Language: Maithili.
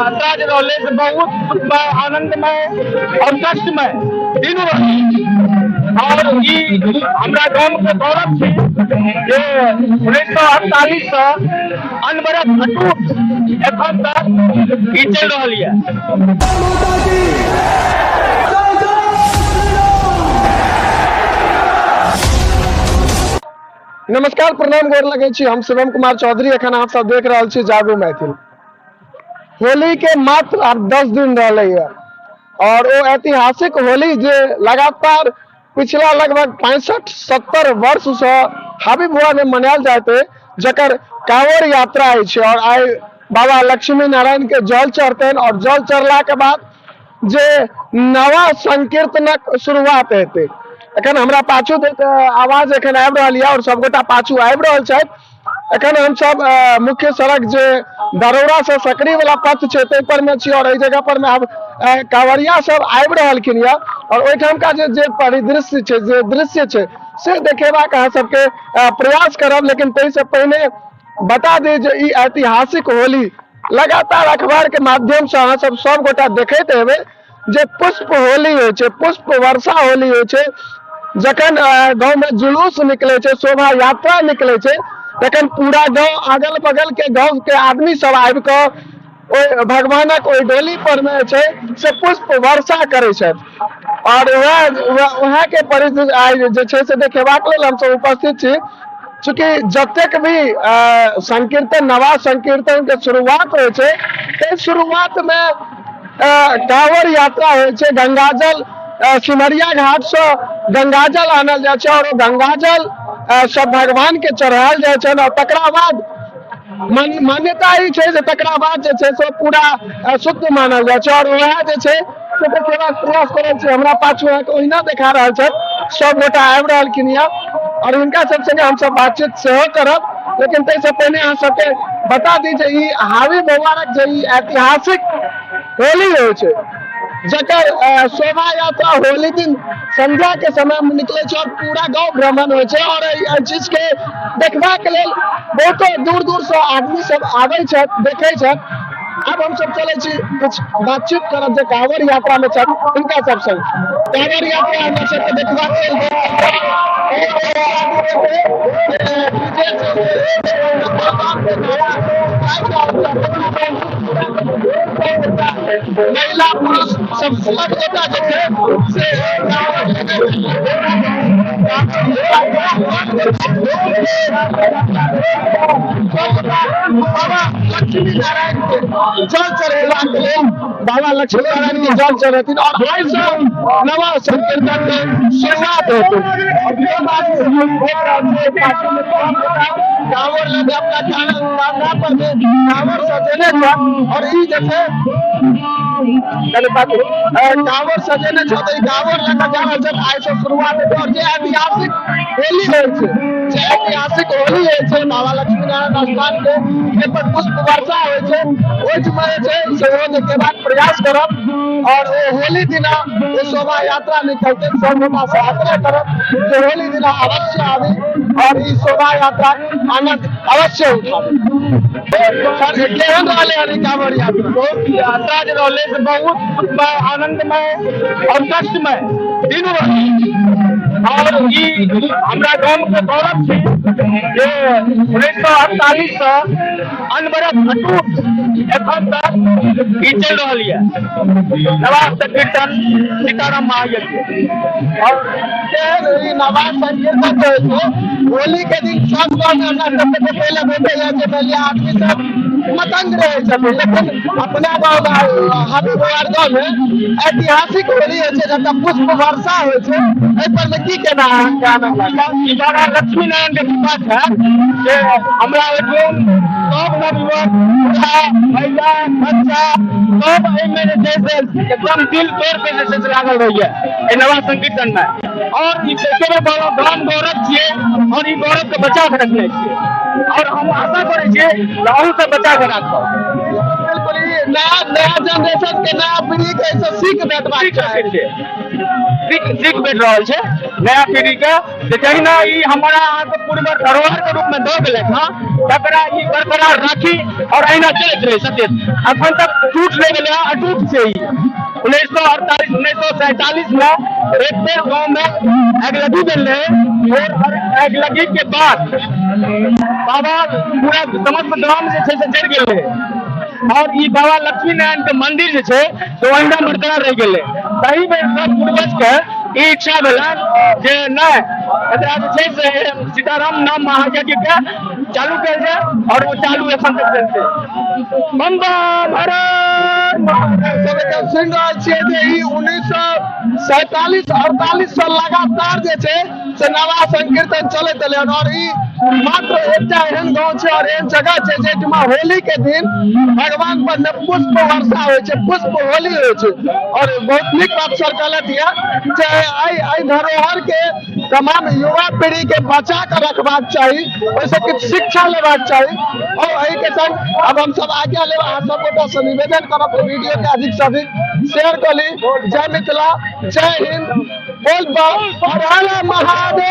यात्रा जे रहलै से बहुत सुखमय, आनंदमय और कष्टमय तीनू रहलै। और ई हमरा गाम के गौरव छै जे 1948 से अनवरत अटूट एखन तक ई चलि रहल यऽ। नमस्कार, प्रणाम, गोर लगै छी। हम शिवम कुमार चौधरी, एखन अहाँ सब देख रहल छी जागू मैथिल। होली के मात्र आब 10 दिन रहलै है और ओ ऐतिहासिक होली जे लगातार पिछला लगभग 65-70 वर्ष से हाबीबुआ में मनायल जाइत है, जकर कांवर यात्रा अछि और आइ बाबा लक्ष्मी नारायण के जल चढ़तनि और जल चढ़ला के बाद जे नवा संकीर्तनक शुरुआत हेतै। एखन हमरा पाछू देख आवाज एखन आबि रहल यऽ और सबगोटा पाछू आबि रहल छथि। एखन हमसब मुख्य सड़क जे दरौरा से सकरी वाला पथ छै ताहि पर मे छी और एहि जगह पर मे आब कांवरिया सब आबि रहलखिन यऽ और ओहिठामका जे जे परिदृश्य छै, जे दृश्य छै से देखेबाक अहाँ सबके प्रयास करब। लेकिन ताहिसँ पहिने बता दी जे ई ऐतिहासिक होली लगातार अखबार के माध्यम से अहाँ सब सब गोटा देखैत हेबै जे पुष्प होली होइ छै, पुष्प वर्षा होली होइ छै। जखन गाँव में जुलूस निकले छै, शोभा यात्रा निकले छै, तखन पूरा गाँव अगल बगल के गाँव के आदमी सब आबि कऽ ओहि भगवानक ओहि डोली पर मे छै से पुष्प वर्षा करै छथि और वएह वएह के परिस्थिति आइ जे छै से देखेबाक लेल हमसब उपस्थित छी। चूँकि जतेक भी संकीर्तन, नवा संकीर्तन के शुरुआत होइ छै, ताहि शुरुआत मे कांवर यात्रा होइ छै। गंगाजल सिमरिया घाट से गंगाजल आनल जाइ छै और ओ गंगाजल सब भगवान के चढ़ायल जाइ छनि और तकरा बाद मान्यता ई छै जे तकरा बाद जे छै से पूरा शुद्ध मानल जाइ छै और वएह जे छै से देखेबाक प्रयास करै छी। हमरा पाछू अहाँके ओहिना देखा रहल छथि, सब गोटा आबि रहलखिन यऽ और हिनका सब संगे हमसब बातचीत सेहो करब। लेकिन ताहिसँ पहिने अहाँ सबके बता दी जे ई हावी मुबारक जे ई ऐतिहासिक होली होइ छै, जकर शोभा यात्रा होली दिन संध्या के समय में निकले छै और पूरा गांव भ्रमण होइ छै और एहि चीज के देखबाक लेल बहुतो दूर दूर से आदमी सब आबै छथि, देखै छथि। आब हम सब चलै छी, कुछ बातचीत करब जे कांवर यात्रा में छथि हिनका सब संग। कांवर यात्रा हमरा सबके देखबाक लेल महिला पुरुष सब सब गोटा जे छै से बाबा लक्ष्मी नारायण के जल चढ़ेबाक लेल, बाबा लक्ष्मी नारायण के जल चढ़ेथिन और आइ से नवा संकीर्तन के शुरुआत हेतै। कांवर लगे अपना कांधा पर में कांवर सजेने छ और ई जे छै कांवर सजेने छ तऽ ई कांवर लऽ कऽ जा रहल छै। आइ से शुरुआत हेतै और जे ऐतिहासिक होली होइ छै, जे ऐतिहासिक होली होइ छै बाबा लक्ष्मी नारायण स्थान के, जाहि पर पुष्प वर्षा होइ छै, ओहिठमा जे छै सेहो देखेबाक प्रयास करब और ओ होली दिना ओ शोभा यात्रा निकलतै। सब गोटा से आग्रह करब जे होली दिना अवश्य आबी और ई शोभा यात्रा आनंद अवश्य उठाबी। सर, केहन रहलै हन ई कांवर यात्रा? बहुत यात्रा जे रहलै से बहुत सुखमय, आनंदमय और कष्टमय तीनू रहलै। और ई हमरा गाम के गौरव छै जे 1948 से अनवरत अटूट एखन तक ई चलि रहल यऽ नवाह संकीर्तन सीताराम महायज्ञ। और केहन ई नवाह संकीर्तन जे होइ छै होली के दिन सब गाँव में हमरा सबके देखै लए भेटैया जे मानि आदमी सब मतंग रहै छथिन, लेकिन अपना गाँव में हाबीबुआर गाँव में ऐतिहासिक होली होइ छै जतऽ पुष्प वर्षा होइ छै, एहि पर मे की केना अहाँके आनंद लागल? ई बाबा लक्ष्मी नारायण के कृपा छै जे हमरा ओहिठाम सब नवयुवक, बूढ़ा, महिला, बच्चा सब एहिमे जे छै से एकदम दिल तोड़ के जे छै से लागल रहैया एहि नवाह संकीर्तन मे। और ई कहै गाम गौरव छियै और ई गौरव के बचा के रखने छियै और हम आशा करै छियै जे अहूँ सब बचा के राखब। बिल्कुल, ई नया नया जेनरेशन के नया पीढ़ी के एहिसँ सीख भेटबाक सीख चाही। सकै छै, सीख सीख भेट रहल छै नया पीढ़ी के जे जहिना ई हमरा अहाँके पूर्वज धरोहर के रूप में दऽ गेलथि हँ, तकरा ई बरकरार राखी और अहिना चलैत रही। सत्य अखन तक टूट नहि गेलै हँ, अटूट छै ई। 1948, 1947 में एक बेर गाँव में अगलगी भेल रहे और अगलगी के बाद बाबा पूरा समस्त गाम जे छै से जरि गेल रहे और ई बाबा लक्ष्मी नारायण के मंदिर जे छै से ओहिना बरकरार रहि गेलै। तही बेर सब पूर्वज के ई इच्छा भेलनि जे नहि, एकरा जे छै से सीताराम नाम महायज्ञ के चालू कयल जाय और ओ चालू एखन तक चलते। बम बम हर सब एखन सुनि रहल छियै जे ई 1947 48 से लगातार जे छै से नवाह संकीर्तन चलैत एलै हन और ई मात्र एकटा एहन गाँव छै और एहन जगह छै जाहिठमा होली के दिन भगवान पर ने पुष्प वर्षा होइ छै, पुष्प होली होइ छै। और बहुत नीक बात सर कहलथि यऽ जे एहि एहि धरोहर के तमाम युवा पीढ़ी के बचा के रखबाक चाही, ओहिसँ किछु शिक्षा लेबाक चाही। और एहि के संग अब हम सब आज्ञा लेब, अहाँ सब गोटा से निवेदन करब जे वीडियो के अधिक से अधिक शेयर कऽ ली। जय मिथिला, जय हिंद, बोल बम, हर हर महादेव।